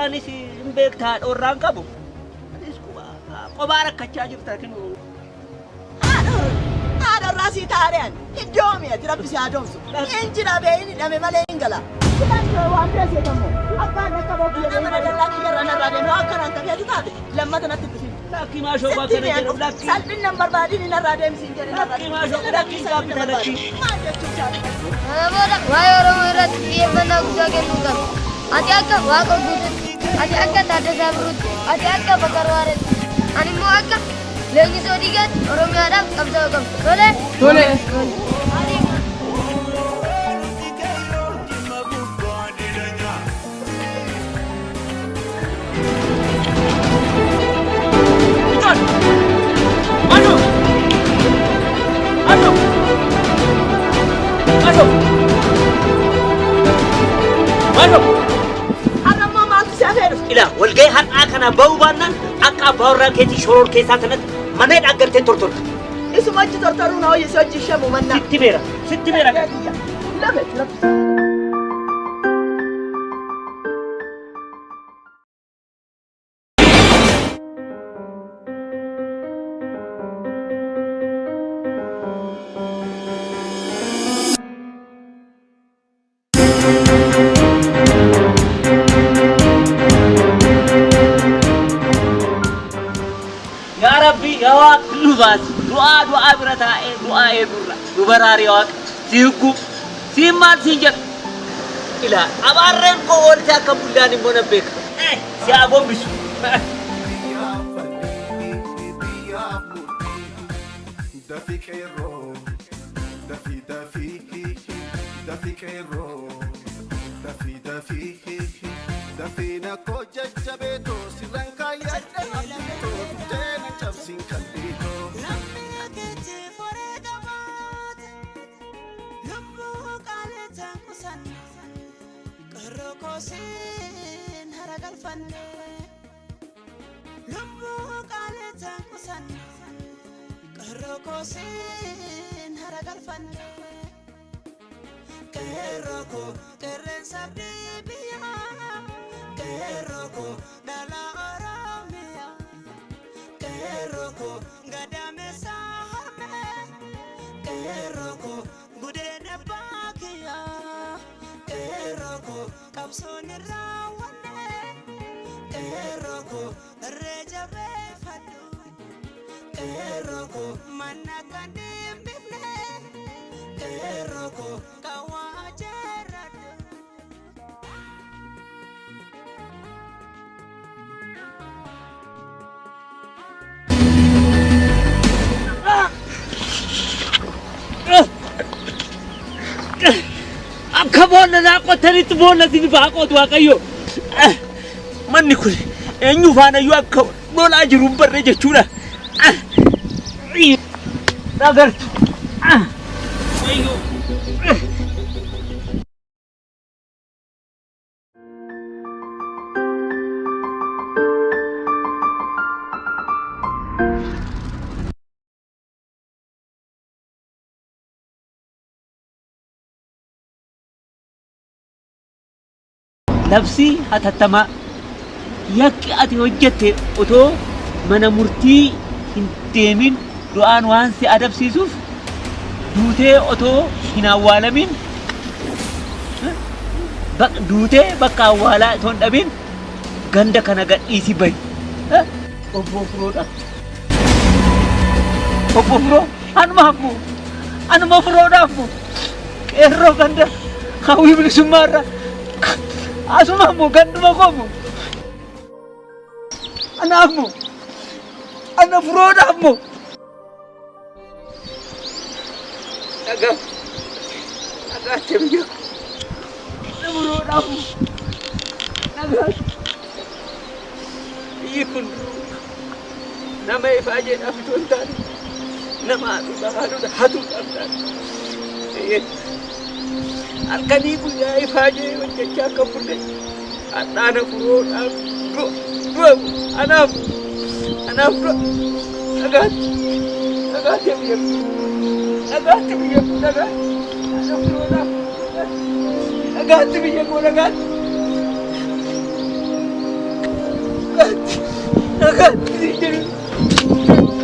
Anis hin beektaa dhoorraan qabu. Anis qophaa rakkachaa jirta kinu. Haadha irraa sii taareen iddoo mi'ati rabbi si haa doomsu. Injira bee inni dhame malee hin gala. Waan bira seetamu abbaan akka bokkiyya mana dallaa kiyya irraa narraa deemu akkanaan taphee taate lammata natti dhufin. Lakki maashoo bakkana jedhu lakki. Salphinna hin barbaadin narraa deemsi hin jedhin. Lakki maashoo lakki gaaffita lakki. Maal jechuun isaati? Kana booda waa'ee Oromoo irratti xiyyeeffannaa guddaa kennuu qabna. Ati akka Waaqa Guutuutti, ati akka Taaddasaa Birruutti, ati akka Bakar Waareetti, ani immoo akka Leenjisoo Diigaatti Oromiyaadhaaf qabsaa'uu qabna. Tole? Tole. Manu! Manu! Manu! Manu! Har'a immoo maaltu si hafee dhufe? Ilaa walgahii har'aa kana bahuu baannaan akka abbaa warraa keetii shoror keessaa sanatti mana dhaggartee tortorta. Isuma achi tortoruu na hojii si hojii shamu mannaa. Sitti beera. Sitti beera. Lame rabbi. Yaa Rabbi yaa Waaq nu baasi. Du'aa du'aa bira taa'ee du'aa eegurra. Nu baraari yaa Waaq. Si higguu. Siin maal siin jedhu. Ilaa abaarreen koo oolte akka bullaan immoo na beeka. Si haa gombisu. Dafi qeerroo, dafi dafi, dafi qeerroo, dafi dafi, dafi na koo jajjabeetoo sirran kaayyadhe abdiitoo dugdee na cabsiin qalbiitoo. Akka boolla naa qottanitti boolla isin baa qootu Waaqayyo. Manni kun eenyu faanayyuu akka lolaa jiru hin barre jechuudha. Dhagartu. Wayyoo. Labsii hatattamaa yakki ati hojjette otoo mana murtii hin deemin du'aan waan si adabsiisuuf duutee otoo hin awwaalamin duutee bakka awwaalaa otoo hin dhabin ganda kana gadhiisi bahi. Obbo Firoodha. Obbo Firoo anumaaf moo anuma Firoodhaaf moo qeerroo ganda hawwii bilisummaa irraa asuma moo ganduma koo moo anaaf moo ana Firoodhaaf moo. Dhagaa dhagaatti biyya koo ana Firoodhaaf moo dhagaatti biyyi kun nama ifaa jedhaaf itoo hin taane nama hatuudha hatuudhaaf taate. Halkanii guyyaa ifaa jee hojjechaa akka bulle hadhaana Firoodhaaf du'a anaaf anaaf du'a dhagaatti dhagaatti biyya koo dhagaatti biyya koo dhagaatti ana Firoodhaaf dhagaatti biyya koo dhagaatti. Nagaatti. Nagaatti siin jedhu.